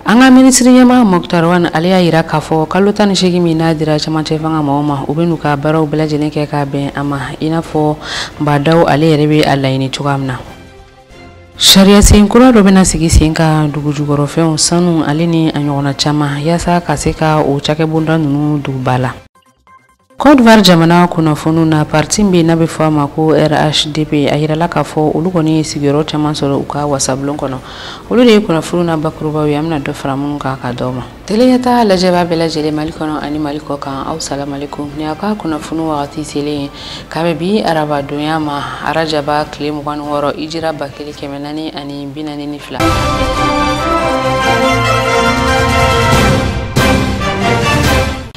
An ka minisiri ɲɛmaa Moctar Ouane ale y'a yira k'a fɔ kalo 18 min n'a dira camancɛ fanga maaw ma, u bɛ n'u ka baaraw bɛɛ lajɛlen kɛ k'a bɛn a ma, i n'a fɔ Bah N'Daw ale yɛrɛ bɛ a laɲini cogoya min na. Sariya sen kura dɔ bɛna sigi sen kan dugujukɔrɔfɛnw, sanu ale ni a ɲɔgɔnna caman, yaasa ka se ka o cakɛbonda ninnu don ba la. Côte d'Ivoire jamana kunnafoniw na, parti min bɛ n'a bɛ fɔ a ma ko RHDP, a yirala k'a fɔ olu kɔni ye sigiyɔrɔ caman sɔrɔ u ka wasabulon kɔnɔ. Olu de ye kunnafoniw na bakurubaw ye, an bɛna dɔ fara minnu kan ka d'aw ma. Teleɲɛta lajɛbaa bɛɛ lajɛlen Mali kɔnɔ ani Mali kɔ kan, aw salamalekum. Ni aw ka kunnafoniw wagati selen ye k'a bɛ bi arabadonya ma, arajaba tile 26 hijira 1442.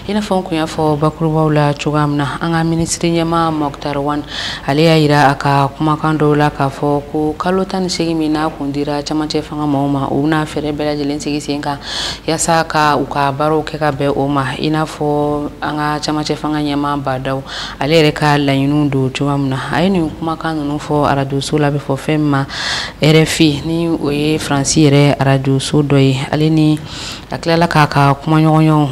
I n'a fɔ n kun y'a fɔ bakurubaw la cogoya min na, an ka minisiri ɲɛmaa Moctar Ouane ale y'a yira a ka kumakan dɔw la k'a fɔ ko kalo 18 min n'a kun dira camancɛ fanga maaw ma, u bɛna fɛɛrɛ bɛɛ lajɛlen sigi sen kan yaasa ka u ka baaraw kɛ ka bɛn o ma, i n'a fɔ an ka camancɛ fanga ɲɛmaa Bah N'Daw ale yɛrɛ ka laɲiniw don cogoya min na. A ye nin kumakan ninnu fɔ arajoso la, bɛ fɔ fɛn min ma RFI, ni o ye Faransi yɛrɛ arajoso dɔ ye. Ale ni a tilala k'a ka kumaɲɔgɔnya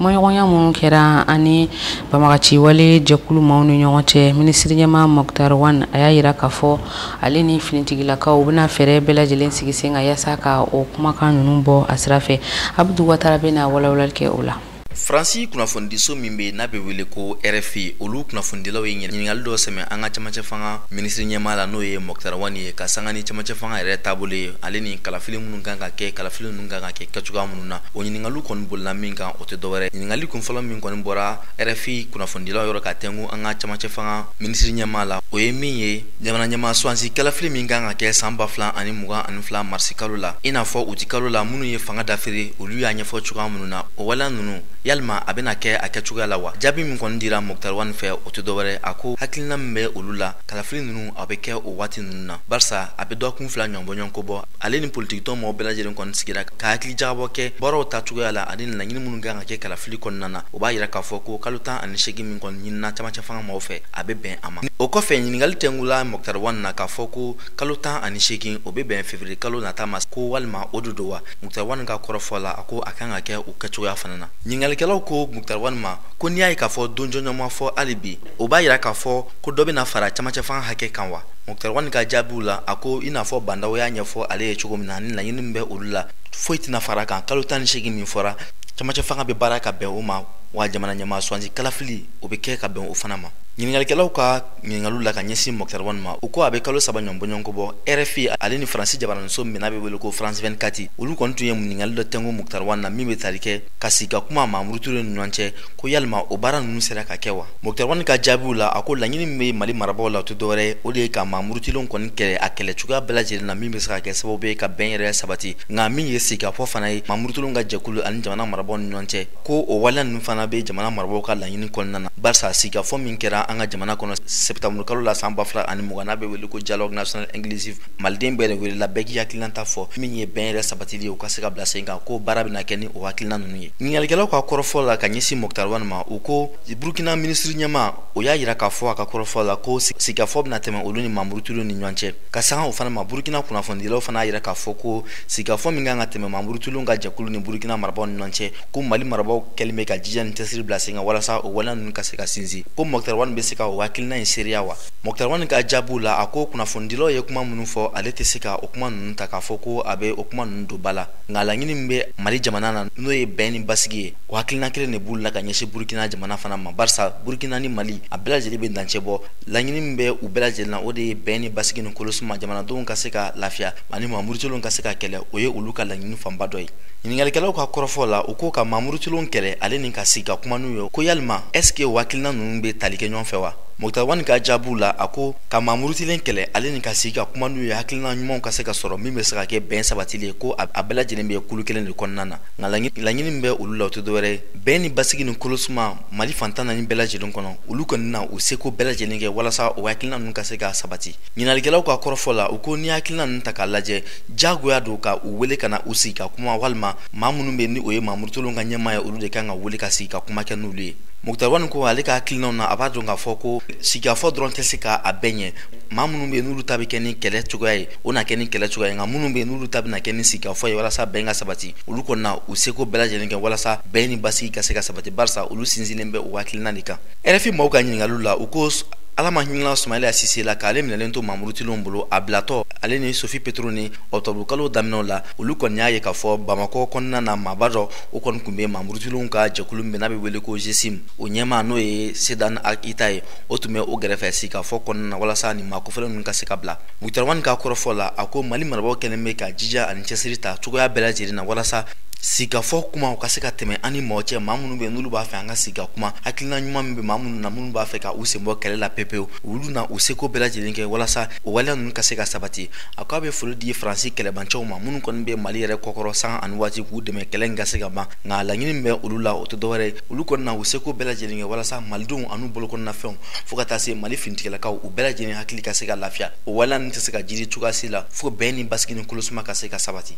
minnu kɛra ani banbagaci wale jɛkulu maaw ni ɲɔgɔn cɛ, minisiri ɲɛmaa Moctar Ouane a y'a yira k'a fɔ ale ni finitigilakaw u bɛna fɛɛrɛ bɛɛ lajɛlen sigi sen kan yaasa ka o kumakan ninnu bɔ a sira fɛ. Abdou Ouattara bɛna walawalali kɛ o la. Faransi kunnafonidiso min bɛ n'a bɛ wele ko RFI, olu kunnafonidilaw ye ɲininkali dɔ sɛmɛ an ka camancɛ fanga minisiri ɲɛmaa la, n'o ye Moctar Ouane ye, ka sanga ni camancɛ fanga yɛrɛ taabolo ye, ale ni kalafili minnu kan ka kɛ, kalafili ninnu kan ka kɛ kɛcogoya minnu na. O ɲininkaliw kɔni bolila min kan, o tɛ dɔwɛrɛ. Ɲininkali kun fɔlɔ min kɔni bɔra RFI kunnafonidilaw yɔrɔ ka tɛnku an ka camancɛ fanga minisiri ɲɛmaa la, o ye min ye jamana ɲɛmaa suwansi kalafili min kan ka kɛ san 2022 marisi kalo la, i n'a fɔ uti kalo la, minnu ye fanga dafiri, olu y'a ɲɛfɔ cogoya minnu na, o waleya ninnu yalima a bɛna kɛ a kɛcogoya la wa? Jaabi min kɔni dira Moctar Ouane fɛ, o tɛ dɔwɛrɛ, a ko hakilina min bɛ olu la, kalafili ninnu a bɛ kɛ o waati ninnu na, barisa a bɛ dɔgɔkun 2 ɲɔgɔn bɔɲɔgɔnko bɔ. Ale ni politikitɔn mɔgɔ bɛɛ lajɛlen kɔni sigira ka hakili jagabɔ kɛ baaraw ta cogoya la ani laɲini minnu kan ka kɛ kalafili kɔnɔna na. O b'a yira k'a fɔ ko kalo 18 min kɔni ɲinina camancɛ fanga maaw fɛ, a bɛ bɛn a ma. O kɔfɛ, ɲininkali tɛnkula Moctar Ouane na k'a fɔ ko kalo 18 o bɛ bɛn février kalo nata ma, ko walima o de don wa? Moctar Ouane ka kɔrɔfɔ la, a ko a kan ka kɛ o kɛcogoya fana na. Ɲininkalikɛlaw ko Moctar Ouane ma ko n'i y'a ye k'a fɔ don jɔnjɔn ma fɔ hali bi, o b'a yira k'a fɔ ko dɔ bɛna fara camancɛ fanga hakɛ kan wa? Moctar Ouane ka jaabiw la, a ko i n'a fɔ Bah N'Daw y'a ɲɛfɔ ale ye cogo min na, ani laɲini min bɛ olu la, foyi tɛna fara kan. Kalo 18 min fɔra, camancɛ fanga bɛ baara ka bɛn o ma, wa jamana ɲɛmaa suwansi kalafili o bɛ kɛ ka bɛn o fana ma. Ɲininkalikɛlaw ka ɲininkaliw la ka ɲɛsin Moctar Ouane ma, u ko a bɛ kalo 3 ɲɔgɔn bɔɲɔgɔnko bɔ, RFI ale ni Faransi jabaraninso min n'a bɛ wele ko France 24, olu kɔni tun ye ɲininkali dɔ tɛnku Moctar Ouane na min bɛ tali kɛ ka sigi ka kuma maa murutilenw ni ɲɔgɔn cɛ, ko yalima o baara ninnu sera ka kɛ wa? Moctar Ouane ka jaabiw la, a ko laɲini min bɛ Mali marabaaw la, o tɛ dɔwɛrɛ ye, o de ye ka maa murutilenw kɔni kɛlɛ a kɛlɛ cogoya bɛɛ lajɛlen na min bɛ se ka kɛ sababu ye ka bɛn yɛrɛ sabati. Nka min ye sigikafɔ fana ye maa murutilenw ka jɛkulu ani jamana marabaaw ni ɲɔgɔn cɛ, ko o waleya ninnu fana bɛ jamana marabaaw ka laɲini kɔnɔna na, barisa sigikafɔ min kɛra an ka jamana kɔnɔ septembre kalo la san 2020, n'a bɛ wele ko dialogue national inclusif, maliden bɛɛ de welela, bɛɛ k'i hakilinata fɔ, min ye bɛn yɛrɛ sabatili ye, u ka se ka bila sen kan, ko baara bɛna kɛ ni o hakilina ninnu ye. Ɲininkalikɛlaw ka kɔrɔfɔ la ka ɲɛsin Moctar Ouane ma, u ko Burkina minisiri ɲɛmaa o y'a yira k'a fɔ a ka kɔrɔfɔ la ko sigikafɔ bɛna tɛmɛ olu ni maa murutilenw ni ɲɔgɔn cɛ. Ka sanga o fana ma, Burkina kunnafonidilaw fana y'a yira k'a fɔ ko sigikafɔ min kan ka tɛmɛ maa murutilenw ka jɛkulu ni Burkina marabaaw ni ɲɔgɔn cɛ, ko Mali marabaaw kɛlen bɛ ka jija ni cɛsiri bila sen kan walasa o waleya ninnu ka se ka sinsin. Ko Moctar Ouane bɛ se ka o hakilina in seereya wa? Moctar Ouane ka jaabiw la, a ko kunnafonidilaw ye kuma minnu fɔ, ale tɛ se ka o kuma ninnu ta k'a fɔ ko a bɛ o kuma ninnu don ba la. Nka laɲini min bɛ Mali jamana na, n'o ye bɛn ni basigi ye, o hakilina kelen de b'u la ka ɲɛsin Burkina jamana fana ma, barisa Burkina ni Mali a bɛɛ lajɛlen bɛ dancɛ bɔ. Laɲini min bɛ u bɛɛ lajɛlen na, o de ye bɛn ni basigi ni kolosuma, jamanadenw ka se ka lafiya ani maa murutilenw ka se ka kɛlɛ, o ye olu ka laɲini fanba dɔ ye. Ɲininkalikɛlaw ka kɔrɔfɔ la, u ko ka maa murutilenw kɛlɛ ale ni ka sigi ka kuma n'u ye, ko yalima est ce que o hakilina ninnu bɛ tali kɛ ɲɔgɔn fɛ wa? Moctar Ouane ka jaabiw la, a ko ka maa murutilen kɛlɛ ale ni ka sigi ka kuma n'u ye, hakilina ɲumanw ka se ka sɔrɔ min bɛ se ka kɛ bɛn sabatili ye, ko a bɛɛ lajɛlen bɛ kulu kelen de kɔnɔna na. Nka laɲini min bɛ olu la, o tɛ dɔwɛrɛ ye bɛn ni basigi ni kolosuma Mali fantan naani bɛɛ lajɛlen kɔnɔ. Olu kɔni na u seko bɛɛ lajɛlen kɛ walasa o hakilina ninnu ka se ka sabati. Ɲininkalikɛlaw ka kɔrɔfɔ la, u ko ni hakilina ninnu ta k'a lajɛ, diyagoya don ka u wele ka na u sigi ka kuma, walima maa minnu bɛ ni o ye maa murutilenw ka ɲɛmaa ye, olu de kan ka wele ka sigi ka kuma kɛ n'olu ye. Moctar Ouane ko ale ka hakilinaw na, a b'a dɔn k'a fɔ ko sigikafɔ dɔrɔn tɛ se ka a bɛɛ ɲɛ. Maa minnu bɛ yen n'olu ta bɛ kɛ ni kɛlɛ cogoya ye, o na kɛ ni kɛlɛ cogoya ye, nka minnu bɛ yen n'olu ta bɛna kɛ ni sigikafɔ ye walasa bɛn ka sabati, olu kɔni na u seko bɛɛ lajɛlen kɛ walasa bɛn ni basigi ka se ka sabati, barisa olu sinsinlen bɛ o hakilina de kan. RFI maaw ka ɲininkaliw la, u ko Ala ma hinɛla Sumayila Sise la k'ale minɛlen to maa murutilenw bolo, a bilatɔ ale ni Sophie Petro ni octobre kalo daminɛw la, olu kɔni y'a ye k'a fɔ Bamakɔ kɔnɔna na, maaba dɔ o kɔni tun bɛ maa murutilenw ka jɛkulu min n'a bɛ wele ko GSIM, o ɲɛmaa n'o ye Sedan Ita ye, o tun bɛ o gɛrɛfɛ sigikafɔ kɔnɔna na walasa nin maa kofɔlen ninnu ka se ka bila. Moctar Ouane ka kɔrɔfɔ la, a ko Mali marabaaw kɛlen bɛ ka jija ani cɛsiri ta cogoya bɛɛ lajɛlen na walasa sigikafɔ kumaw ka se ka tɛmɛ an ni mɔgɔ cɛ, maa minnu bɛ yen n'olu b'a fɛ an ka sigi ka kuma. Hakilina ɲuman min bɛ maa minnu na, minnu b'a fɛ ka u sen bɔ kɛlɛ la pepewu, olu na u seko bɛɛ lajɛlen kɛ walasa o waleya ninnu ka se ka sabati. A ko a bɛ foli di Faransi kɛlɛbancɛw ma, minnu kɔni bɛ Mali yɛrɛ kɔkɔrɔ san ani waati k'u dɛmɛ kɛlɛ in ka se ka ban. Nka laɲini min bɛ olu la, o tɛ dɔwɛrɛ ye, olu kɔni na u seko bɛɛ lajɛlen kɛ walasa malidenw an'u bolokɔnɔnafɛnw, fo ka taa se Mali finitigilakaw, u bɛɛ lajɛlen hakili ka se ka lafiya. O waleya ninnu tɛ se ka jiri cogoya si la fo bɛn ni basigi ni kolosuma ka se ka sabati.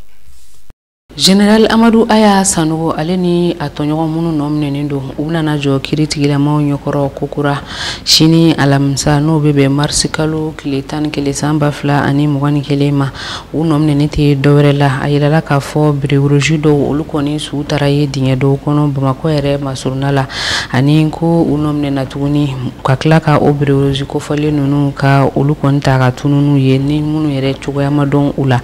Général Amadu Aya Sanogo, ale ni a tɔɲɔgɔn minnu nɔ minɛnen don, u nana jɔ kiiritigilamaw ɲɛkɔrɔ kokura sini alamisa, n'o bɛ bɛn marisi kalo tile 11 san 2021 ma. U nɔ minɛnen tɛ dɔwɛrɛ la, a yirala k'a fɔ béret rouge dɔw, olu kɔni su taara ye dingɛ dɔw kɔnɔ Bamakɔ yɛrɛ masurunna la, ani ko u nɔ minɛna tuguni ka tila ka o béret rouge kofɔlen ninnu ka olu kɔni ta ka tunu n'u ye, ni minnu yɛrɛ cogoya ma dɔn u la.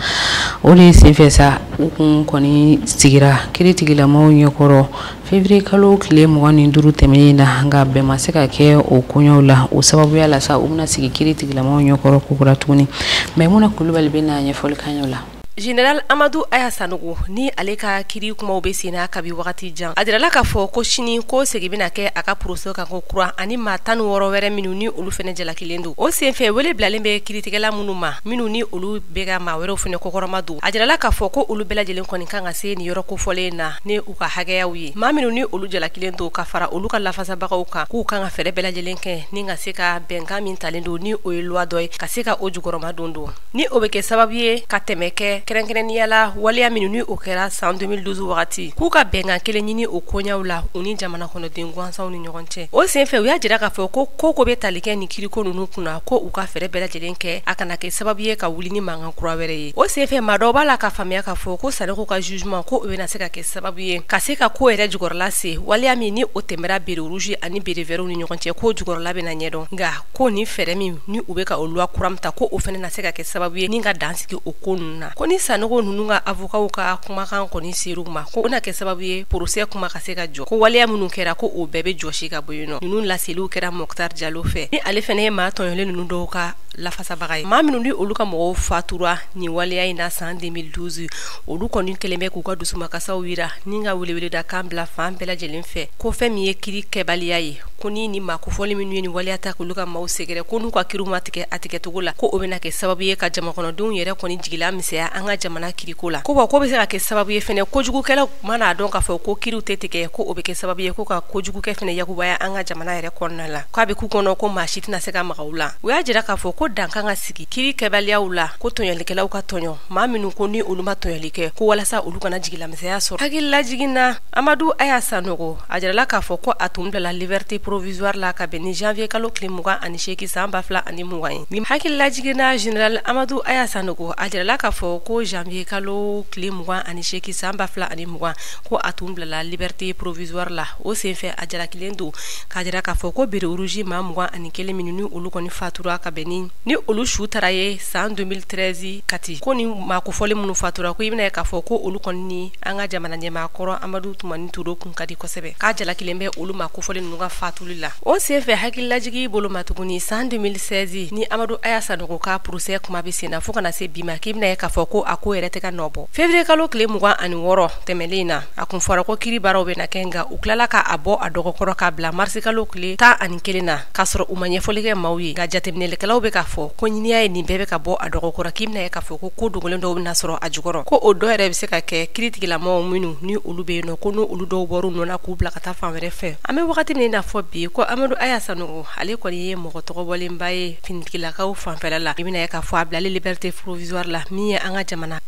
O de senfɛ sa, u kun kɔni sigira kiiritigilamaw ɲɛkɔrɔ février kalo tile 25 tɛmɛnen na, nka bɛn ma se ka kɛ o koɲɛw la. O sababuya la sa, u bɛna sigi kiiritigilamaw ɲɛkɔrɔ kokura tuguni. Maimuna Kulubali bɛ na ɲɛfɔli kan o la. Général Amadu Aya Sanogo ni ale ka kiri kumaw bɛ senna kabi wagati jan, a jirala k'a fɔ ko sini ko segin bɛna kɛ a ka procès kan ko kura ani maa 16 wɛrɛ minnu ni olu fana jalakilen don. O senfɛ, wele bilalen bɛ kiiritigɛla minnu ma, minnu ni olu bɛ ka maa wɛrɛw fana kɔkɔrɔma don, a jirala k'a fɔ ko olu bɛɛ lajɛlen kɔni kan ka se nin yɔrɔ kofɔlen na ni u ka hakɛyaw ye. Maa minnu ni olu jalakilen don, ka fara olu ka lafasabagaw kan, k'u kan ka fɛɛrɛ bɛɛ lajɛlen kɛ ni ka se ka bɛnkan min talen don, ni o ye loi dɔ ye, ka se ka o jukɔrɔma don don, ni o bɛ kɛ sababu ye ka tɛmɛ kɛ kɛrɛnkɛrɛnnenya la waleya minnu ni o kɛra san 2012 wagati, k'u ka bɛnkan kelen ɲini o koɲaw la u ni jamana kɔnɔden gansanw ni ɲɔgɔn cɛ. O senfɛ, u y'a jira k'a fɔ ko ko ko bɛ tali kɛ nin kiriko ninnu kunna, ko u ka fɛɛrɛ bɛɛ lajɛlen kɛ a kana kɛ sababu ye ka wuli ni mankan kura wɛrɛ ye. O senfɛ, maa dɔw b'a la ka faamuya k'a fɔ ko Sanogo ka jugement ko o bɛna se ka kɛ sababu ye ka se ka ko yɛrɛ jukɔrɔla se waleya min ni o tɛmɛra béret rouge ani béret vert ni ɲɔgɔn cɛ, ko jukɔrɔla bɛna ɲɛdɔn. Nka ko ni fɛɛrɛ min ni u bɛ ka o loi kura ta, ko o fana na se ka kɛ sababu ye ni ka dan sigi o ko ninnu na. Ko ni Sanogo ninnu ka avocat ka kumakan kɔni ser'u ma, ko o na kɛ sababu ye procès kuma ka se ka jɔ, ko waleya minnu kɛra, ko o bɛɛ bɛ jɔsi ka bɔ yen nɔ. Ninnu laseliw kɛra Moctar Diallo fɛ, ni ale fana ye maa tɔɲɔlen ninnu dɔw ka lafasabaga ye. Maa minnu ni olu ka mɔgɔw fatura nin waleya in na san 2012, olu kɔni kɛlen bɛ k'u ka dusumakasaw yira ni ka weleweleda kan bila fan bɛɛ lajɛlen fɛ, ko fɛn min ye kiri kɛbaliya ye, ko ni ni maa kofɔli minnu ye nin waleya ta k'olu ka maaw sɛgɛrɛ, ko n'u ka kiriw ma tigɛ a tigɛcogo la, ko o bɛna kɛ sababu ye ka jamakɔnɔdenw yɛrɛ kɔni jigila misɛnya an ka jamana kiriko la. Ko wa ko bɛ se ka kɛ sababu ye fɛnɛ, kojugukɛlaw mana dɔn k'a fɔ ko kiriw tɛ tigɛ, ko o bɛ kɛ sababu ye ko ka kojugukɛ fɛnɛ yakubaya an ka jamana yɛrɛ kɔnɔna la, k'a bɛ k'u kɔnɔ ko maa si tɛna se ka maga u la. U y'a jira k'a fɔ ko dan kan ka sigi kiri kɛbaliyaw la, ko tɔɲɔlikɛlaw ka tɔɲɔ, maa minnu ko ni olu ma tɔɲɔli kɛ, ko walasa olu kana jigilamisɛnya sɔrɔ. Hakililajigin na, Amadu Aya Sanogo, a jirala k'a fɔ ko a tun bilala liberté provisoire la ka bɛn ni janvier kalo tile 28 san 2020 ye. Ni hakililajigin na, général Amadu Aya Sanogo, a jirala k'a fɔ ko janvier kalo tile 28 san 2020, ko a tun bilala liberté provisoire la. O senfɛ, a jalakilen don k'a jira k'a fɔ ko béret rouge maa 21 minnu ni olu kɔni fatura ka bɛn ni Ni olu su taara ye san 2013 Kati, ko ni maa kofɔlen minnu fatura, ko i bɛna ye k'a fɔ ko olu kɔni ni an ka jamana ɲɛmaa kɔrɔ Amadu Tumani Ture kun ka di kosɛbɛ, k'a jalakilen bɛ olu maa kofɔlen ninnu ka fatuli la. O senfɛ, hakililajigi bolo ma tuguni, san 2016 ni Amadu Aya Sanogo ka procès kuma bɛ sen na fo kana se bi ma, k'i bɛna ye k'a fɔ ko a ko yɛrɛ tɛ ka nɔ bɔ. Février kalo tile 26 tɛmɛlen na, a kun fɔra ko kiiri baaraw bɛ na kɛ, nka u tilala k'a bɔ a dɔgɔkɔrɔ k'a bila marisi kalo tile 11 na, k'a sɔrɔ u ma ɲɛfɔli kɛ maaw ye. Nka jateminɛlikɛlaw bɛ k'a fɔ ko ɲiniya ye nin bɛɛ bɛ ka bɔ a dɔgɔkɔrɔ, k'i bɛna ye k'a fɔ ko ko dogolen dɔw bɛna sɔrɔ a jukɔrɔ, ko o dɔ yɛrɛ bɛ se ka kɛ kiiritigilamaw minnu ni olu bɛ yen nɔ, ko n'olu dɔw bɔr'u nɔ na k'u bila ka taa fan wɛrɛ fɛ. An bɛ wagati min na fɔ bi, ko Amadu Aya Sanogo, ale kɔni ye mɔgɔ tɔgɔbɔlenba ye finitigilakaw fanfɛla la. I bɛna ye k'a fɔ a bilali liberté provisoire la, min ye an ka jamana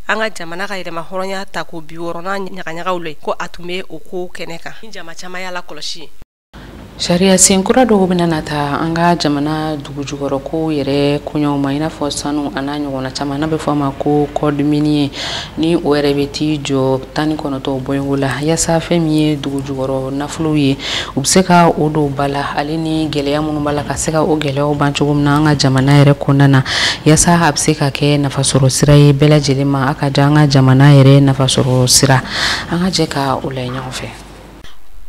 ka yɛrɛma hɔrɔnya ta ko 60nan ɲagaɲagaw la, ko a tun bɛ o ko kɛnɛ kan ni jama caman y'a la kɔlɔsi. Sariya senkura dɔw bɛna na ta an ka jamana dugu jukɔrɔ ko yɛrɛ koɲɔgɔn ma, i n'a fɔ sanu a n'a ɲɔgɔnna caman, n'a bɛ fɔ a ma ko code minier, ni o yɛrɛ bɛ t'i jɔ 19 bɔɲɔgɔn la, yaasa fɛn min ye dugu jukɔrɔ nafolow ye, u bɛ se ka o don ba la, ale ni gɛlɛya minnu b'a la, ka se ka o gɛlɛyaw ban cogo min na an ka jamana yɛrɛ kɔnɔna na, yaasa a bɛ se ka kɛ nafasɔrɔ sira ye bɛɛ lajɛlen ma, a ka ja an ka jamana yɛrɛ nafasɔrɔ sira. An ka jɛ ka o lajɛ ɲɔgɔn fɛ.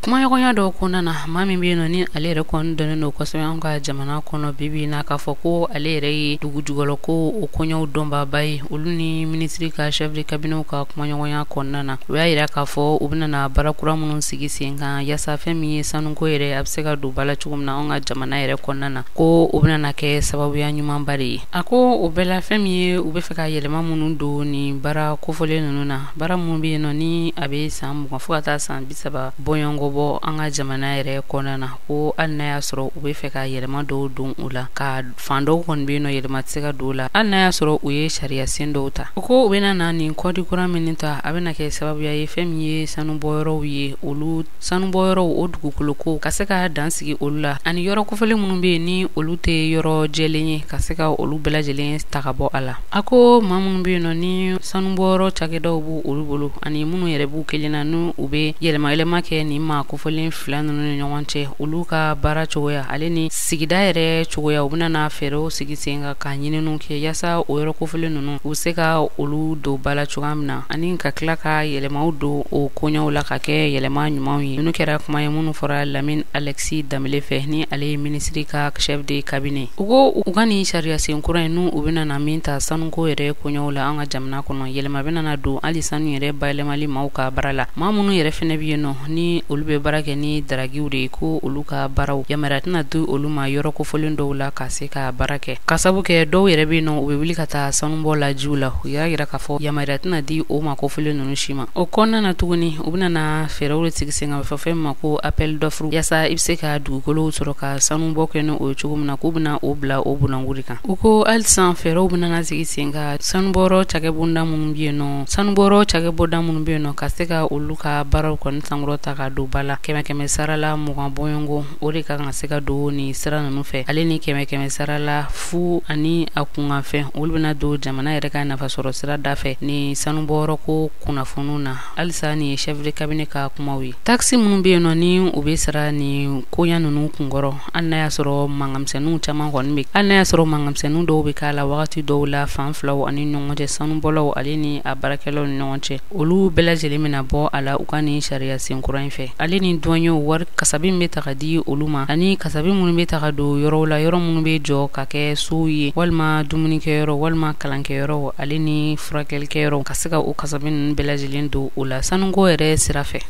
Kumaɲɔgɔnya dɔw kɔnɔna na, maa min bɛ yen nɔ ni ale yɛrɛ kɔni dɔnnen don kosɛbɛ an ka jamana kɔnɔ bi bi in na, k'a fɔ ko ale yɛrɛ ye dugu jukɔrɔ ko o koɲɛw dɔnbaaba ye, olu ni minisiri ka chef de cabinet ka kumaɲɔgɔnya kɔnɔna na, u y'a yira k'a fɔ u bɛna baara kura minnu sigi sen kan, yaasa fɛn min ye sanuko yɛrɛ, a bɛ se ka don ba la cogo min na an ka jamana yɛrɛ kɔnɔna na, ko o bɛna kɛ sababuya ɲumanba de ye. A ko o bɛɛ la, fɛn min ye u bɛ fɛ ka yɛlɛma minnu don nin baara kofɔlen ninnu na, baara minnu bɛ yen nɔ ni a bɛ san 20 fo ka taa san 30 bɔɲɔgɔnko bɔ an ka jamana yɛrɛ kɔnɔna na, ko hali n'a y'a sɔrɔ u bɛ fɛ ka yɛlɛma dɔw don u la, ka fan dɔw kɔni bɛ yen nɔ, yɛlɛma tɛ se ka don o la, hali n'a y'a sɔrɔ u ye sariya sen dɔw ta. U ko u bɛna na nin code kura min ta, a bɛna kɛ sababuya ye fɛn min ye sanubɔyɔrɔw ye, olu sanubɔyɔrɔw, o dugukolo ko ka se ka dan sigi olu la, ani yɔrɔ kofɔlen minnu bɛ yen ni olu tɛ yɔrɔ jɛlen ye, ka se ka olu bɛɛ lajɛlen ta ka bɔ a la. A ko maa minnu bɛ yen nɔ ni sanubɔyɔrɔ cakɛdaw b'u olu bolo, ani minnu yɛrɛ b'u kelen na, n'u u bɛ yɛlɛma yɛlɛma kɛ nin maa kofɔlen fila ninnu ni ɲɔgɔn cɛ, olu ka baara cogoya ale ni sigida yɛrɛ cogoya, u bɛna na fɛɛrɛw sigi sen kan ka ɲininiw kɛ, yaasa o yɔrɔ kofɔlen ninnu, u bɛ se ka olu don ba la cogoya min na, ani ka tila ka yɛlɛmaw don o koɲɛw la ka kɛ yɛlɛma ɲumanw ye. Ninnu kɛra kuma ye minnu fɔra Lamine Alexis Dembele fɛ, ni ale ye minisiri ka chef de cabinet. U ko u ka nin sariya sen kura in, n'u u bɛna na min ta sanuko yɛrɛ koɲɛw la an ka jamana kɔnɔ, yɛlɛma bɛna na don hali sanu yɛrɛ bayɛlɛmali maaw ka baara la. Maa minnu yɛrɛ fɛnɛ bɛ yen nɔ ni olu bɛ baara kɛ ni daragiw de ye, ko olu ka baaraw, yamaruya tɛna di olu ma yɔrɔ kofɔlen dɔw la ka se ka baara kɛ, ka sabu kɛ dɔw yɛrɛ bɛ yen nɔ, u bɛ wuli ka taa sanubɔ la jiw la. U y'a yira k'a fɔ yamaruya tɛna di o ma kofɔlen ninnu si ma. O kɔnɔna na tuguni, u bɛna na fɛɛrɛw de sigi sen kan, a bɛ fɔ fɛn min ma ko appel d'offre, yaasa i bɛ se ka dugukolow sɔrɔ ka sanubɔ kɛ ni o ye cogo min na, k'u bɛna o bila o bunakun kan. U ko halisa fɛɛrɛw bɛna sigi sen kan, sanubɔyɔrɔ cakɛbonda minnu bɛ yen nɔ, sanubɔyɔrɔ cakɛbonda minnu bɛ yen nɔ, ka se ka olu ka baaraw kɔni sankɔrɔta ta ka don ba la. Kɛmɛ kɛmɛ sara la 20 bɔɲɔgɔnko, o de kan ka se ka don nin sira ninnu fɛ, ale ni kɛmɛ kɛmɛ sara la fu ani a kunkanfɛn, olu bɛna don jamana yɛrɛ ka nafasɔrɔ sira da fɛ ni sanubɔyɔrɔ ko kunnafoniw na. Halisa nin ye chef de cabinet ka kumaw ye. Taxe minnu bɛ yen nɔ ni u bɛ sara nin koɲa ninnu kunkɔrɔ, hali n'a y'a sɔrɔ mankanmisɛnninw caman kɔni bɛ, hali n'a y'a sɔrɔ mankanmisɛnninw dɔw bɛ k'a la wagati dɔw la fan filaw ani ɲɔgɔn cɛ, sanubɔlaw ale ni a baarakɛlaw ni ɲɔgɔn cɛ, olu bɛɛ lajɛlen bɛna bɔ a la u ka nin sariya senkura in fɛ, ale ni douaniers wari kasabi min bɛ ta ka di olu ma, ani kasabi minnu bɛ ta ka don yɔrɔw la, yɔrɔ minnu bɛ jɔ ka kɛ sow ye, walima dumunikɛyɔrɔ, walima kalankɛyɔrɔ, ale ni furakɛlikɛyɔrɔ, ka se ka o kasabi ninnu bɛɛ lajɛlen don o la sanuko yɛrɛ sira fɛ.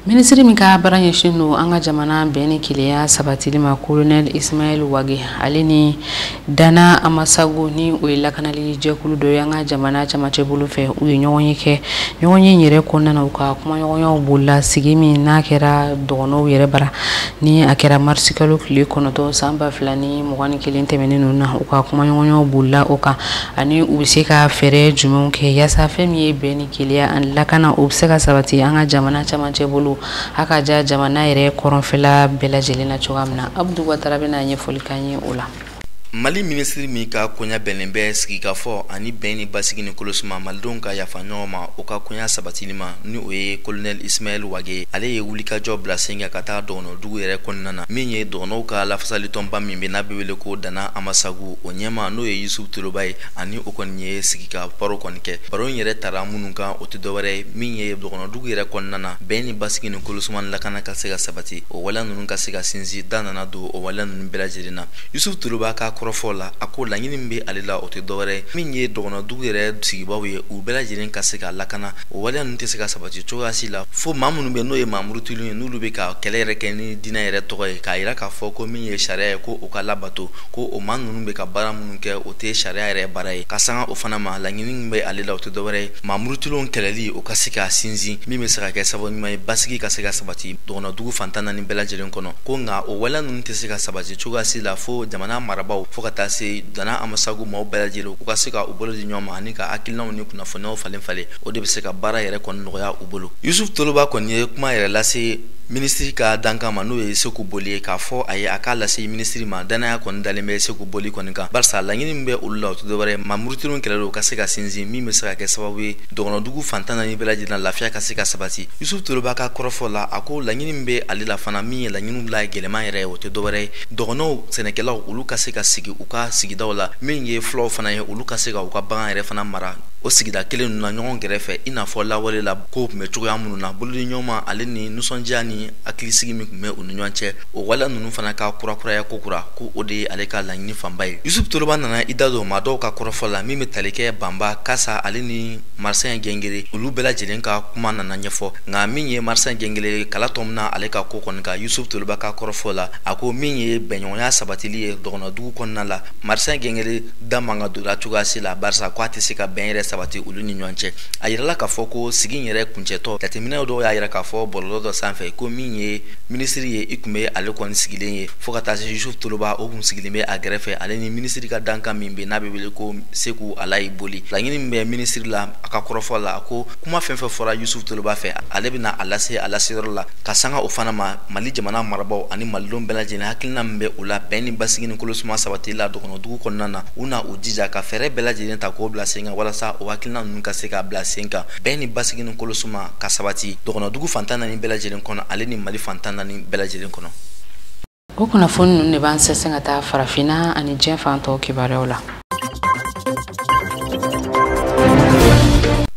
Minisiri min ka baara ɲɛsin don an ka jamana bɛn ni kelenya sabatili ma, colonel Ismaël Wagué, ale ni Dana Amasago, ni o ye lakanali jɛkulu dɔ ye an ka jamana camancɛ bolo fɛ, u ye ɲɔgɔn ye kɛ. Ɲɔgɔn ye yɛrɛ kɔnɔna na, u ka kumaɲɔgɔnyaw bolila sigi min n'a kɛra dɔgɔnɔw yɛrɛ bara, ni a kɛra marisikalo tile 9 san 2021 tɛmɛnen ninnu na. U ka kumaɲɔgɔnyaw bolila o kan, ani u bɛ se ka fɛɛrɛ jumɛnw kɛ yaasa fɛn min ye bɛn ni kelenya ani lakana, o bɛ se ka sabati an ka jamana camancɛ bolo, a ka ja jamana yɛrɛ kɔrɔnfɛla bɛɛ lajɛlen na cogoya min na. Abudu Watara bɛna ɲɛfɔli k'an ye o la. Mali minisiri min ka koɲa bɛnnen bɛ sigikafɔ ani bɛn ni basigi ni kolosuma malidenw ka yafa ɲɔgɔn ma o ka koɲa sabatili ma, ni o ye colonel Ismaël Wagué, ale ye wulikajɔ bila sen kan ka taa dɔgɔnɔdugu yɛrɛ kɔnɔna na, min ye dɔgɔnɔw ka lafasalitɔnba min bɛ n'a bɛ wele ko Dana Amasagu, o ɲɛma n'o ye Yusuf Toloba ye, ani o kɔni ye sigika baro kɔni kɛ. Baro in yɛrɛ tara minnu kan, o tɛ dɔwɛrɛ ye min ye dɔgɔnɔdugu yɛrɛ kɔnɔna na bɛn ni basigi ni kolosuma ni lakana ka se ka sabati, o waleya ninnu ka se ka sinsin. Da nana don o waleya ninnu bɛɛ lajɛlen na. Yusuf Toloba ka kɔrɔfɔ la, a ko laɲini min bɛ ale la, o tɛ dɔwɛrɛ ye min ye dɔgɔnɔdugu yɛrɛ sigibaw ye, u bɛɛ lajɛlen ka se ka lakana. O waleya ninnu tɛ se ka sabati cogoya si la fo maa minnu bɛ, n'o ye maa murutilenw ye, n'olu bɛ ka kɛlɛ yɛrɛ kɛ ni diinɛ yɛrɛ tɔgɔ ye, k'a yira k'a fɔ ko min ye sariya ye, ko o ka labato, ko o maa ninnu bɛ ka baara minnu kɛ, o tɛ sariya yɛrɛ baara ye. Ka sanga o fana ma, laɲini min bɛ ale la, o tɛ dɔwɛrɛ ye maa murutilenw kɛlɛli, o ka se ka sinsin, min bɛ se ka kɛ sababu ɲuman ye basigi ka se ka sabati dɔgɔnɔdugu fan 14 bɛɛ lajɛlen kɔnɔ. Ko nka o waleya ninnu tɛ se ka sabati cogoya si la fo jamana marabaaw, fo ka taa se Dana Amasagu maaw bɛɛ lajɛlen, u ka se ka u bolo di ɲɔgɔn ma ani ka hakilinaw ni kunnafoniyaw falen falen, o de bɛ se ka baara yɛrɛ kɔni nɔgɔya u bolo. Yusuf Toloba kɔni ye kuma yɛrɛ lase minisiri ka dankan ma, n'o ye Seku Boli ye, k'a fɔ a ye a k'a lase minisiri ma, danaya kɔni dalen bɛ Seku Boli kɔni kan, barisa laɲini min bɛ olu la, o tɛ dɔwɛrɛ ye maa murutilenw kɛlɛli, o ka se ka sinsin, min bɛ se ka kɛ sababu ye dɔgɔnɔdugu fan 14 bɛɛ lajɛlen na lafiya ka se ka sabati. Yusuf Toloba ka kɔrɔfɔ la, a ko laɲini min bɛ ale la fana, min ye laɲiniw la gɛlɛman yɛrɛ ye, o tɛ dɔwɛrɛ ye dɔgɔnɔw sɛnɛkɛlaw, olu ka se ka sigi u ka sigidaw la, min ye fulaw fana ye, olu ka se ka u ka bagan yɛrɛ fana mara o sigida kelen ninnu na ɲɔgɔn kɛrɛfɛ, i n'a fɔ lawale la kow tun bɛ cogoya minnu na, bolodi ɲɔgɔn ale ni nisɔndiya ni hakilisigi min tun bɛ u ni ɲɔgɔn cɛ, o waleya ninnu fana ka kurakuraya ko kura, ko o de ye ale ka laɲini fanba ye. Yusuf Toloba nana i da don maa dɔw ka kɔrɔfɔ la min bɛ tali kɛ Banba Kasa ale ni Martin Gengere, olu bɛɛ lajɛlen ka kuma nana ɲɛfɔ. Nka min ye Martin Gengere kala tɔ min na ale ka ko kɔni kan, Yusuf Toloba ka kɔrɔfɔ la, a ko min ye bɛnɲɔgɔnya sabatili ye dɔgɔnɔdugu kɔnɔna la, Martin Gengere da man ka don la cogoya si la, barisa ko a tɛ se ka bɛn yɛrɛ sabati olu ni ɲɔgɔn cɛ. A yirala k'a fɔ ko sigi in yɛrɛ kuncɛtɔ, jateminɛw dɔw y'a yira k'a fɔ bɔlɔlɔ dɔ sanfɛ ko min ye minisiri ye, i tun bɛ ale kɔni sigilen ye, fo ka taa se Yusuf Toloba, o kun sigilen bɛ a gɛrɛfɛ, ale ni minisiri ka dankan min bɛ n'a bɛ wele ko Seku Alayi Boli. Laɲini min bɛ minisiri la, a ka kɔrɔfɔ la, a ko kuma fɛn fɛn fɔra Yusuf Toloba fɛ, ale bɛna a lase a laseyɔrɔ la, ka sanga o fana ma Mali jamana marabaaw ani malidenw bɛɛ lajɛlen hakilina min bɛ u la bɛn ni basigi ni kolosuma sabati la dɔgɔnɔdugu kɔnɔna na, u na u jija ka fɛɛrɛ bɛɛ lajɛlen ta k'o bila sen kan walasa o hakilina ninnu ka se ka bila sen kan, bɛn ni basigi ni kolosuma ka sabati dɔgɔnɔdugu fan 14 bɛɛ lajɛlen kɔnɔ, ale ni Mali fan 14 bɛɛ lajɛlen kɔnɔ. O kunnafoni ninnu de b'an sɛnsɛn ka taa farafinna ani diɲɛ fan tɔw kibaruyaw la.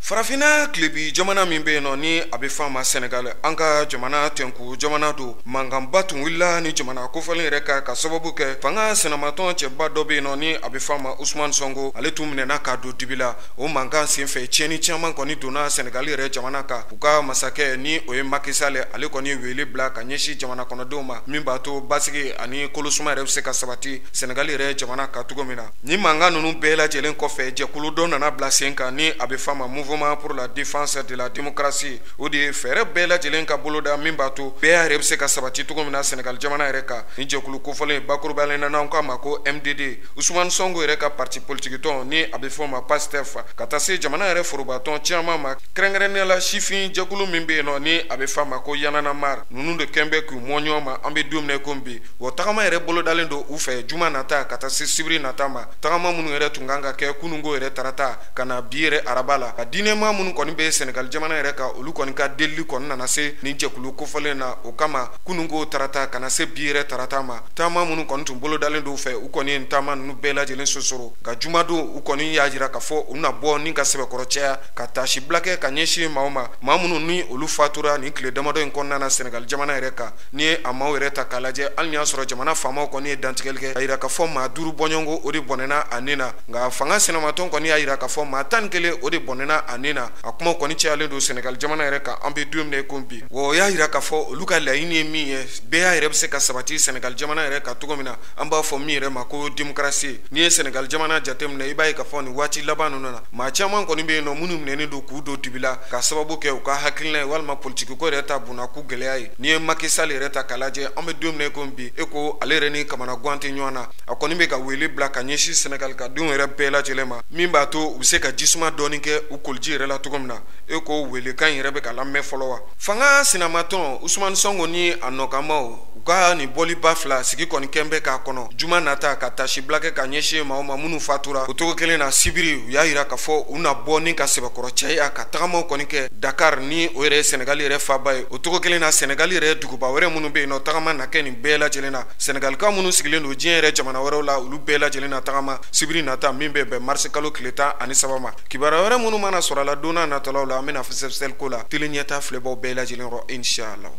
Farafinna tilebi jamana min bɛ yen nɔ ni a bɛ f'a ma Senegal, an ka jamana tɛnku jamana don, mankanba tun wulila ni jamana kofɔlen yɛrɛ kan ka sababu kɛ fanga sinamatɔn cɛba dɔ bɛ yen nɔ ni a bɛ f'a ma Ousmane Sonko, ale tun minɛna k'a don dibi la. O mankan senfɛ tiɲɛni caman kɔni donna Senegal yɛrɛ jamana kan. U ka masakɛ ni o ye Macky Sall, ale kɔni ye wele bila ka ɲɛsin jamana kɔnɔdenw ma min b'a to basigi ani kolosuma yɛrɛ bɛ se ka sabati Senegal yɛrɛ jamana kan cogo min na. Ni mankan ninnu bɛɛ lajɛlen kɔfɛ, jɛkulu dɔ nana bila sen kan ni a bɛ f'a ma Mouvement pour la défense de la démocratie, o de ye fɛɛrɛ bɛɛ lajɛlen ka boloda min b'a to bɛɛ yɛrɛ bɛ se ka sabati cogo min na Senegal jamana yɛrɛ kan. Ni jɛkulu kofɔlen bakurubalen na n'an k'a ma ko MDD, Ousmane Sonko yɛrɛ ka parti politique tɔn ni a bɛ fɔ o ma PASTEF, ka taa se jamana yɛrɛ forobatɔn caman ma, kɛrɛnkɛrɛnnenya la sifin jɛkulu min bɛ yen nɔ ni a bɛ f'a ma ko Y'en a marre, ninnu de kɛn bɛ k'u mɔ ɲɔgɔn ma an bɛ don min na i komi bi. Wa tagama yɛrɛ bolodalen don u fɛ juma nata ka taa se sibiri nata ma, tagama minnu yɛrɛ tun kan ka kɛ kununko yɛrɛ tarata ka na bi yɛrɛ araba la. Ka diinɛmaa minnu kɔni bɛ Senegal jamana yɛrɛ kan, olu kɔni ka delili kɔni nana se nin jɛkulu kofɔlen na. O kama kununko tarata ka na se bi yɛrɛ tarata ma, taama minnu kɔni tun bolodalen don fɛ, u kɔni ye taama ninnu bɛɛ lajɛlen sosoro. Nka jumadon u kɔni y'a jira k'a fɔ u na bɔ ni ka sɛbɛkɔrɔ caya ka taasibila kɛ ka ɲɛsin maaw ma, maa minnu ni olu fatura nin tile damadɔ in kɔnɔna na Senegal jamana yɛrɛ kan. N'i ye a maaw yɛrɛ ta k'a lajɛ, hali n'i y'a sɔrɔ jamana faamaw kɔni ye dantigɛli kɛ a jira k'a fɔ maa 5 bɔɲɔgɔnko o de bɔnɛna a nin na, nka fanga sinamatɔn kɔni y'a jira k'a fɔ maa 11 o de bɔnɛna a nin na. A kuma kɔni cayalen don Senegal jamana yɛrɛ kan an bɛ don min na i komi bi. Wa o y'a jira k'a fɔ olu ka laɲini ye min ye, bɛɛ yɛrɛ bɛ se ka sabati Senegal jamana yɛrɛ kan cogo min na, an b'a fɔ min yɛrɛ ma ko démocratie. N'i ye Senegal jamana jateminɛ, i b'a ye k'a fɔ nin waati laban ninnu na, maa caman kɔni bɛ yen nɔ minnu minɛnen don k'u don dibi la ka sababu kɛ u ka hakilina ye walima politiki ko yɛrɛ ta bunna k'u gɛlɛya ye. N'i ye Macky Sall yɛrɛ ta k'a lajɛ, an bɛ don min na i komi bi, e ko ale yɛrɛ ni kamanagan tɛ ɲɔgɔn na. A kɔni bɛ ka wele bila ka ɲɛsin Senegal ka denw yɛrɛ bɛɛ lajɛlen ma min b'a to u bɛ se ka jisuma dɔɔni kɛ u koliji kɔgɔji yɛrɛ la cogo min na, e ko welekan yɛrɛ bɛ ka lamɛn fɔlɔ wa? Fanga sinamatɔn Ousmane Sonko ni a nɔkanmaw, u ka nin bɔliba fila sigi kɔni kɛn bɛ k'a kɔnɔ juma nata ka tasibila kɛ ka ɲɛsin maaw ma minnu fatura. O cogo kelen na, sibiri, u y'a yira k'a fɔ u na bɔ ni ka sɛbɛkɔrɔ caya ka tagamaw kɔni kɛ Dakar, ni o yɛrɛ ye Senegali yɛrɛ faba ye. O cogo kelen na, Senegali yɛrɛ duguba wɛrɛ minnu bɛ yen nɔ, tagama na kɛ nin bɛɛ lajɛlen na. Senegalikaw minnu sigilen don diɲɛ yɛrɛ jamana wɛrɛw la, olu bɛɛ lajɛlen na tagama sibiri nata min bɛ bɛn marisi kalo tile 13 ma. Kibaruya wɛrɛ minnu mana sɔrɔ a la don n'a nataw la, an bɛna fɛsɛfɛsɛli ko la tele ɲɛta filɛbaw bɛɛ lajɛlen rɔ, inshallah.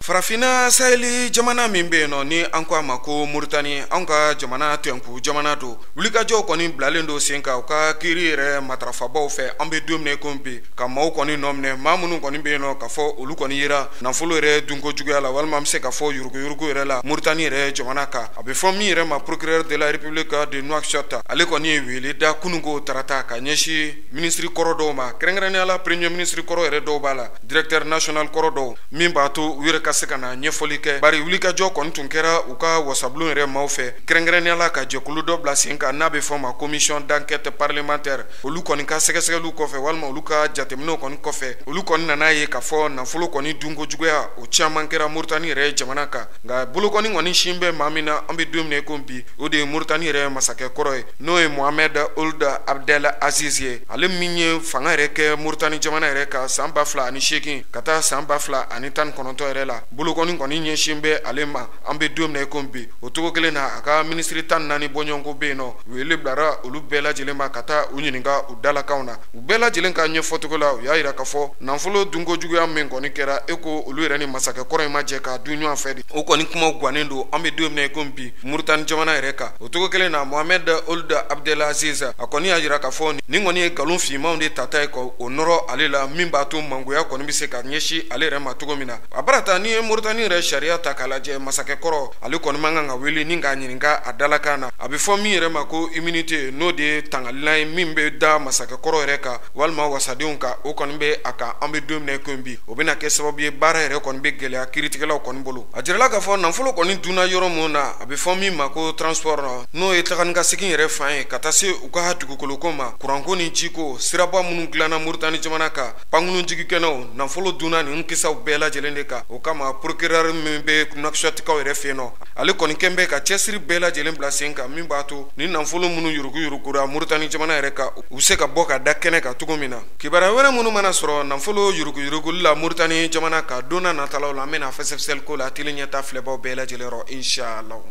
Farafinna saheli jamana min bɛ yen nɔ, ni an ko a ma ko Moritani, anw ka jamana tɛnku jamana don. Wulikajɔw kɔni bilalen don sen kan u ka kiiri yɛrɛ matarafabaw fɛ an bɛ don min na i komi bi, ka maaw kɔni nɔ minɛ, maa minnu kɔni bɛ yen nɔ k'a fɔ olu kɔni yera nafolo yɛrɛ dunko juguya la, walima an bɛ se k'a fɔ yuruguyurugu yɛrɛ la Moritani yɛrɛ jamana kan. A bɛ fɔ min yɛrɛ ma procureur de la République de Nouakchott, ale kɔni ye wele da kununko tarata ka ɲɛsin minisiri kɔrɔ dɔw ma, kɛrɛnkɛrɛnnenya la premier ministre kɔrɔ yɛrɛ dɔw b'a la, directeur national kɔrɔ dɔw, min b'a to u yɛrɛ ka se ka na ɲɛfɔli kɛ. Bari wulikajɔ kɔni tun kɛra u ka wasabulon yɛrɛ maaw fɛ, kɛrɛnkɛrɛnnenya la ka jɛkulu dɔ bila sen kan n'a bɛ fɔ ma commission d'enquête parlementaire. Olu kɔni ka sɛgɛsɛgɛliw kɔfɛ, walima olu ka jateminɛw kɔni kɔfɛ, olu kɔni nana ye k'a fɔ nafolo kɔni dunko juguya o caman kɛra Moritani yɛrɛ jamana kan. Nka bolokɔni kɔni sin bɛ maa min na an bɛ don min na i komi bi, o de ye Moritani yɛrɛ masakɛ kɔrɔ ye, n'o ye Mohamed Ould Abdel Aziz ye, ale min ye fanga yɛrɛ kɛ Moritani jamana yɛrɛ kan san 2008 ka taa san 2019 yɛrɛ la. Bolokɔni kɔni ɲɛsin bɛ ale ma an bɛ don min na i komi bi. O cogo kelen na, a ka minisiri 14 bɔɲɔgɔnko bɛ yen nɔ, wele bilara olu bɛɛ lajɛlen ma ka taa u ɲininka u dalakanw na. U bɛɛ lajɛlen ka ɲɛfɔcogo la, u y'a yira k'a fɔ nafolo dunko juguya min kɔni kɛra, e ko olu yɛrɛ ni masakɛ kɔrɔ in ma jɛ k'a dun ɲɔgɔn fɛ de. O kɔni kumaw gannen don an bɛ don min na i komi bi Moritani jamana yɛrɛ kan. O cogo kelen na, Mohamed Ould Abdel Aziz, a kɔni y'a yira k'a fɔ nin kɔni ye nkalon finmanw de tata ye ka o nɔrɔ ale la, min b'a to mangoya kɔni bɛ se ka ɲɛsin ale yɛrɛ ma cogo min na. A barata n'i ye Moritani yɛrɛ sariya ta k'a lajɛ, masakɛ kɔrɔ ale kɔni man kan ka wele ni k'a ɲininka a dalakan na. A bɛ fɔ min yɛrɛ ma ko immunité, n'o de ye tangalilan ye min bɛ da masakɛ kɔrɔ yɛrɛ kan walima wasadenw kan, o kɔni bɛ a kan an bɛ don min na i komi bi. O bɛna kɛ sababu ye baara yɛrɛ kɔni bɛ gɛlɛya kiiritigɛlaw kɔni bolo. A jirala k'a fɔ nafolo kɔni dunna yɔrɔ mun na, a bɛ fɔ min ma ko transport, n'o ye taga ni ka segin yɛrɛ fan ye ka taa se u ka dugukoloko ma, kuranko ni jiko, siraba minnu dilanna Moritani jamana kan, pankurun jigikɛnɛw, nafolo dunna nin kisaw bɛɛ lajɛlen de kan. O kama procureur min bɛ Nouakchottkaw yɛrɛ fɛ yen nɔ, ale kɔni kɛn bɛ ka cɛsiri bɛɛ lajɛlen bila sen kan min b'a to ni nafolo minnu yuruguyurugura Moritani jamana yɛrɛ kan, u bɛ se ka bɔ ka da kɛnɛ kan cogo min na. Kibaruya wɛrɛ minnu mana sɔrɔ nafolo yuruguyuruguli la Moritani jamana kan don n'a nataw la, an bɛna fɛsɛfɛsɛli ko la tele ɲɛta filɛbaw bɛɛ lajɛlen rɔ, inshallah.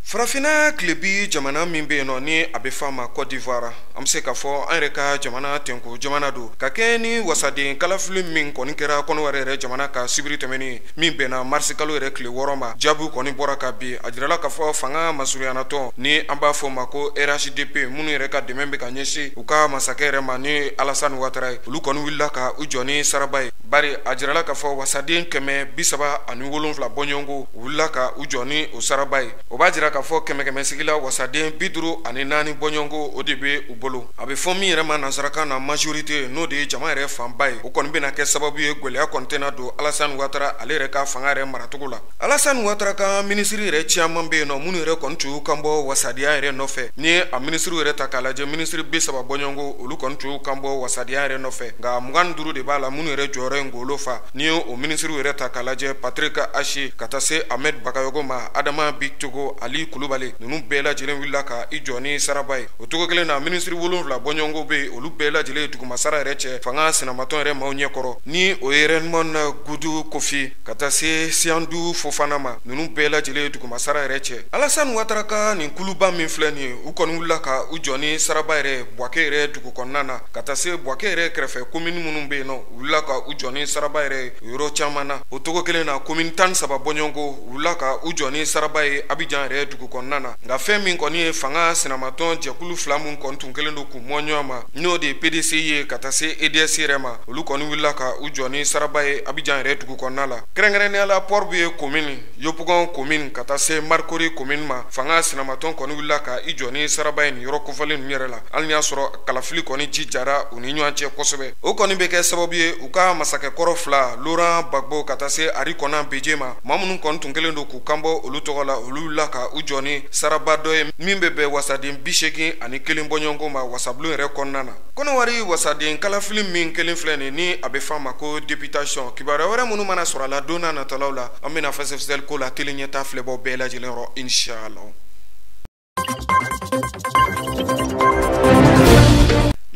Farafinna tilebi jamana min bɛ yen nɔ, ni a bɛ fɔ a ma Côte d'Ivoire, an bɛ se k'a fɔ an yɛrɛ ka jamana tɛnku jamana don, ka kɛ ni wasaden kalafili min kɔni kɛra Kɔnɔwari yɛrɛ jamana ka sibiri tɛmɛnen min bɛnna marisi kalo yɛrɛ tile 6 ma. Jaabiw kɔni bɔra ka bin, a jirala k'a fɔ fanga masurunyanatɔn ni an b'a fɔ o ma ko RHDP, minnu yɛrɛ ka dɛmɛ bɛ ka ɲɛsin u ka masakɛ yɛrɛ ma ni Alassane Ouattara ye, olu kɔni wulila ka u jɔ ni saraba ye. Bari a jirala k'a fɔ wasaden 137 bɔɲɔgɔnko u wulila ka u jɔ ni o saraba ye. O b'a jira k'a fɔ kɛmɛ sigi la wasaden 54 bɔɲɔgɔnko o de bɛ u bolo. A bɛ fɔ min yɛrɛ ma nansarakan na majorité, n'o de ye jama yɛrɛ fanba ye, o kɔni bɛna kɛ sababu ye gɛlɛya kɔni tɛna don Alassane Ouattara ale yɛrɛ ka fanga yɛrɛ maracogo la. Alassane Ouattara ka minisiri yɛrɛ caman bɛ yen nɔ minnu yɛrɛ kɔni tun y'u kan bɔ wasadenya yɛrɛ nɔfɛ. N'i ye a minisiriw yɛrɛ ta k'a lajɛ, minisiri 30 bɔɲɔgɔnko olu kɔni tun y'u kan bɔ wasadenya yɛrɛ nɔfɛ, nka 25 de b'a la minnu yɛrɛ jɔyɔrɔ ye ngolo fa. N'i ye o minisiriw yɛrɛ ta k'a lajɛ, Patrick Achi ka taa se Ahmed Bakayogo ma, Adama Bictogo, Ali Kulubali, ninnu bɛɛ lajɛlen wulila ka i jɔ ni saraba ye. O cogo kelen na, minisiri 7 bɔɲɔgɔnko bɛ yen, olu bɛɛ lajɛlen ye dugumasara yɛrɛ cɛ fanga sinamatɔn yɛrɛ maaw ɲɛkɔrɔ, ni o ye Raymond Goudou Kofi ka taa se Siandou Fofana ma, ninnu bɛɛ lajɛlen ye dugumasara yɛrɛ cɛ. Alassane Ouattara ka nin kuluba min filɛ nin ye, u kɔni wulila ka u jɔ ni saraba yɛrɛ Bouaké yɛrɛ dugu kɔnɔna na, ka taa se Bouaké yɛrɛ kɛrɛfɛ komini minnu bɛ yen nɔ, u wulila ka u jɔ ni saraba yɛrɛ yɔrɔ caman na. O cogo kelen na, komini 13 bɔɲɔgɔnko u wulila ka u jɔ ni saraba ye Abidjan yɛrɛ dugu dugu kɔnɔna na. Nka fɛn min kɔni ye fanga sinamatɔn jɛkulu fila mun kɔni tun kɛlen don k'u mɔ ɲɔgɔn ma, n'o de ye PDCI ye ka taa se EDS yɛrɛ ma, olu kɔni wulila ka u jɔ ni saraba ye Abidjan yɛrɛ dugu kɔnɔna la. Kɛrɛnkɛrɛnnenya la, Port-Bouët commune, Yopougon commune ka taa se Marcory commune ma, fanga sinamatɔn kɔni wulila ka i jɔ ni saraba ye nin yɔrɔ kofɔlen ninnu yɛrɛ la, hali ni y'a sɔrɔ kalafili kɔni ji jara u ni ɲɔgɔn cɛ kosɛbɛ. O kɔni bɛ kɛ sababu ye u ka masakɛkɔrɔ fila, Laurent Gbagbo ka taa se Henri Konan Bédié ma, maa minnu kɔni tun kɛlen don k'u kanbɔ olu tɔgɔ la, olu wulila ka u jɔ ni saraba dɔ ye min bɛ bɛn wasaden 81 bɔɲɔgɔnko ma wasabulon yɛrɛ kɔnɔna na. Kɔnɔwari wasaden kalafili min kelen filɛ nin ni a bɛ f'a ma ko députation, kibaruya wɛrɛ minnu mana sɔrɔ a la don n'a natalaw la, an bɛna fɛsɛfɛsɛli ko la télé ɲɛta filɛbɔ bɛɛ lajɛlen yɔrɔ, inshallah.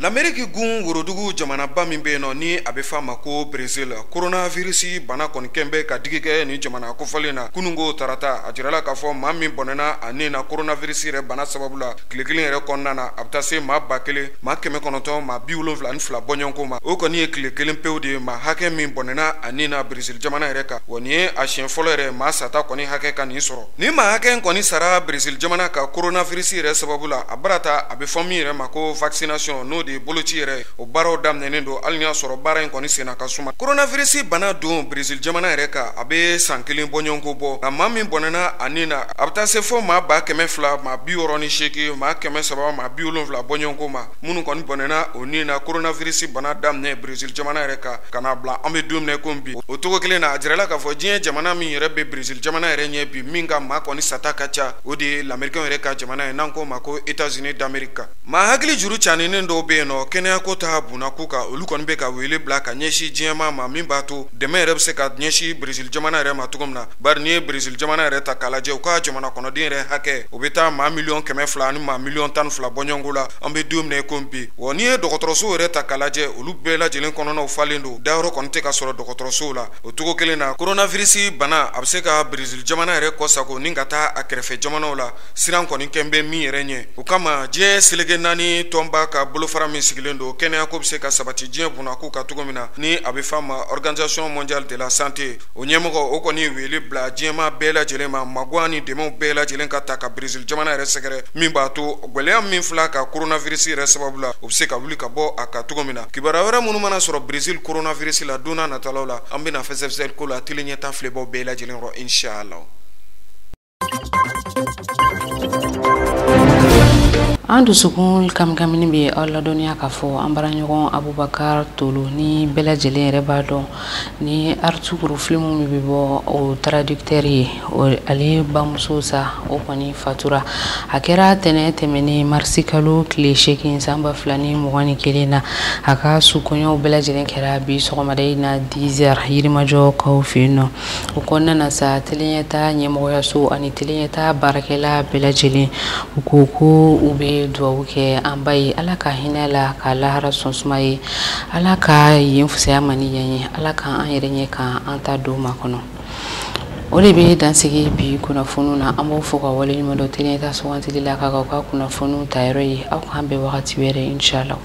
L'Amérique gun worodugu jamanaba min bɛ yen nɔ ni a bɛ f'a ma ko Brésil, coronavirus bana kɔni kɛn bɛ ka digi kɛ nin jamana kofɔlen na. Kununko tarata, a jirala k'a fɔ maa min bɔnɛna a ni na coronavirus yɛrɛ bana sababu la tile kelen yɛrɛ kɔnɔna na, a bɛ taa se maa 1972 bɔɲɔgɔnko ma. O kɔni ye tile kelen pewu de ye maa hakɛ min bɔnɛna a ni na Brésil jamana yɛrɛ kan. Wa nin ye a siɲɛ fɔlɔ yɛrɛ maa sata kɔni hakɛ ka nin sɔrɔ. Ni maa hakɛ in kɔni sara Brésil jamana ka coronavirus yɛrɛ sababu la, a barata a bɛ fɔ min yɛrɛ ma ko vaccination, n'o de boloci yɛrɛ, o baaraw daminɛnen don, hali ni y'a sɔrɔ baara in kɔni senna ka suma. Coronavirus bana don Brésil jamana yɛrɛ kan, a bɛ san kelen bɔɲɔgɔnko bɔ. Nka maa min bɔnɛna a ni na, a bɛ taa se fo maa 268, 370 bɔɲɔgɔnko ma, minnu kɔni bɔnɛna o ni na coronavirus bana daminɛ Brésil jamana yɛrɛ kan ka n'a bila an bɛ don min na komi bi. O cogo kelen na, a jirala k'a fɔ diɲɛ jamana min yɛrɛ bɛ Brésil jamana yɛrɛ ɲɛ bi, min ka maa kɔni sata ka ca, o de ye l'Américain yɛrɛ ka jamana ye n'an k'o ma ko États-Unis d'Amérique. Maa hakili juru caninen dɔw bɛ yen nɔ kɛnɛyako ta bunako kan, olu kɔni bɛ ka wele bila ka ɲɛsin diɲɛmaa ma min b'a to dɛmɛ yɛrɛ bɛ se ka ɲɛsin Brésil jamana yɛrɛ ma cogo min na. Bari n'i ye Brésil jamana yɛrɛ ta k'a lajɛ, u ka jamana kɔnɔden yɛrɛ hakɛ, o bɛ taa maa 200,000,000 ani maa 12,000,000 bɔɲɔgɔnko la an bɛ don min na i komi bi. Wa n'i ye dɔgɔtɔrɔsow yɛrɛ ta k'a lajɛ, olu bɛɛ lajɛlen kɔnɔnaw falen don, dayɔrɔ kɔni tɛ ka sɔrɔ dɔgɔtɔrɔsow la. O cogo kelen na, coronavirus bana a bɛ se ka Brésil jamana yɛrɛ kɔsako ni ka taa a kɛrɛfɛ jamanaw la, siran kɔni kɛn bɛ min yɛrɛ ɲɛ. O kama diɲɛ seleke naani tɔnba ka bolofara min sigilen don kɛnɛyako bɛ se ka sabati diɲɛ bunako kan cogo min na, ni a bɛ f'a ma Organisation mondiale de la santé, o ɲɛmɔgɔ o kɔni wele bila diɲɛmaa bɛɛ lajɛlen ma, magoya ni dɛmɛw bɛɛ lajɛlen ka ta ka Brésil jamana yɛrɛ sɛgɛrɛ, min b'a to gɛlɛya min fila ka coronavirus yɛrɛ sababu la, o bɛ se ka wuli ka bɔ a kan cogo min na. Kibaruya wɛrɛ minnu mana sɔrɔ Brésil coronavirus la don n'a natalaw la, an bɛna fɛsɛfɛsɛli ko la télé ɲɛta filɛbaw bɛɛ lajɛlen yɔrɔ, inshallah. An dusukun kamikamini bɛ aw ladɔnniya k'a fɔ an baaraɲɔgɔn Abubakar Tolo ni bɛɛ lajɛlen yɛrɛ b'a dɔn ni Artukuru film min bɛ bɔ o traducteur ye, ale bamuso sa o kɔni fatura. A kɛra tɛnɛ tɛmɛnen marisi kalo tile 8 san 2021 na. A ka sukɔɲɔw bɛɛ lajɛlen kɛra bi sɔgɔmada in na 10h Yirimajɔ kaw fɛ yen nɔ. O kɔnɔna na sa, télé ɲɛta ɲɛmɔgɔyaso ani télé ɲɛta baarakɛla bɛɛ lajɛlen u ko ko u bɛ duwawu kɛ an ba ye, Ala ka hinɛ la ka lahara sɔn suma ye, Ala ka yen fisaya ma ni yan ye, Ala ka an yɛrɛ ɲɛ ka an ta don ma kɔnɔ. O de bɛ dansigi bi kunnafoniw na. An b'aw fo ka waleɲuman dɔn télé ɲɛta sugantili la k'aw ka kunnafoniw ta yɔrɔ ye. Aw k'an bɛn wagati wɛrɛ, inshallah.